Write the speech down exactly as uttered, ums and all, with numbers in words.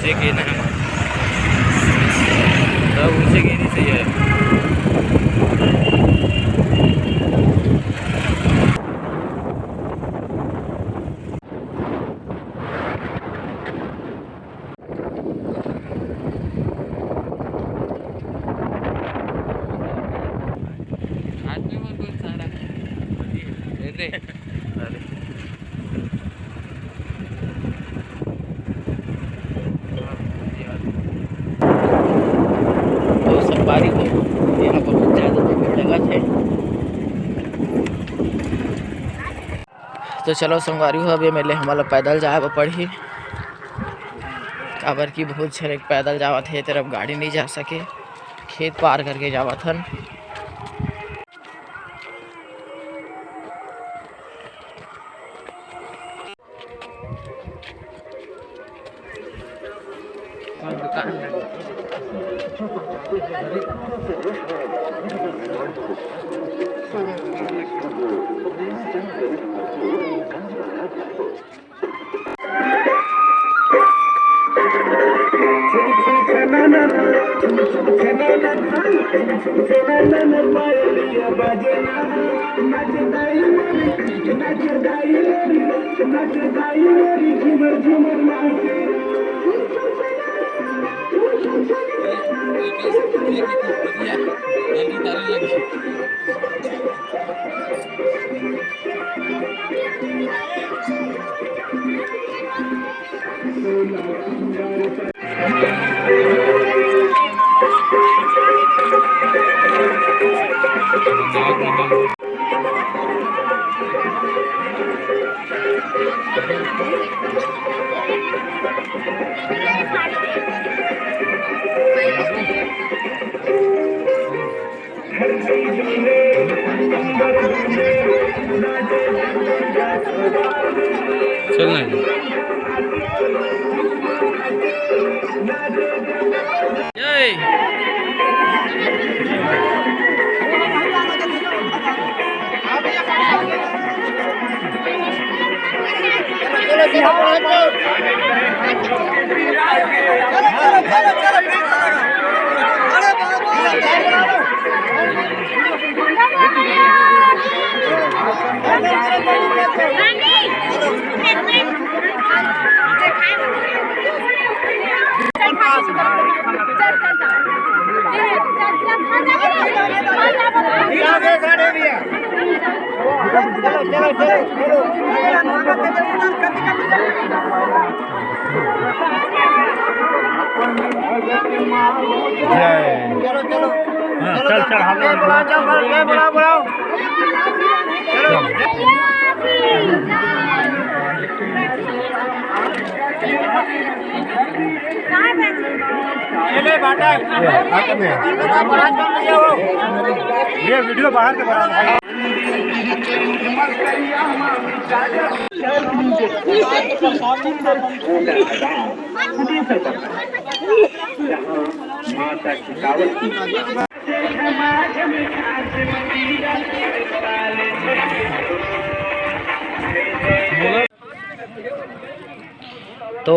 देखे ना हम। तब उनसे गिरी सही है। आदमी मन बहुत सारा। ए दे। तो संगवारी हो, यहाँ बहुत ज़्यादा भीड़ लगा थे। तो चलो संगवारी हो, अब ये मेले हमन ला पैदल जाए बर पड़ही, काबर कि बहुत झन एक पैदल जावत हे, ए तरफ गाड़ी नहीं जा सके, खेत पार करके जावत हन। चल ना। जय। जय। हाँ, चल, चल, हम लोग बुलाओ, चल, चल, बुलाओ, बुलाओ। ये ले बाटा। ये हाथ में है। ये वीडियो बाहर के बना। तो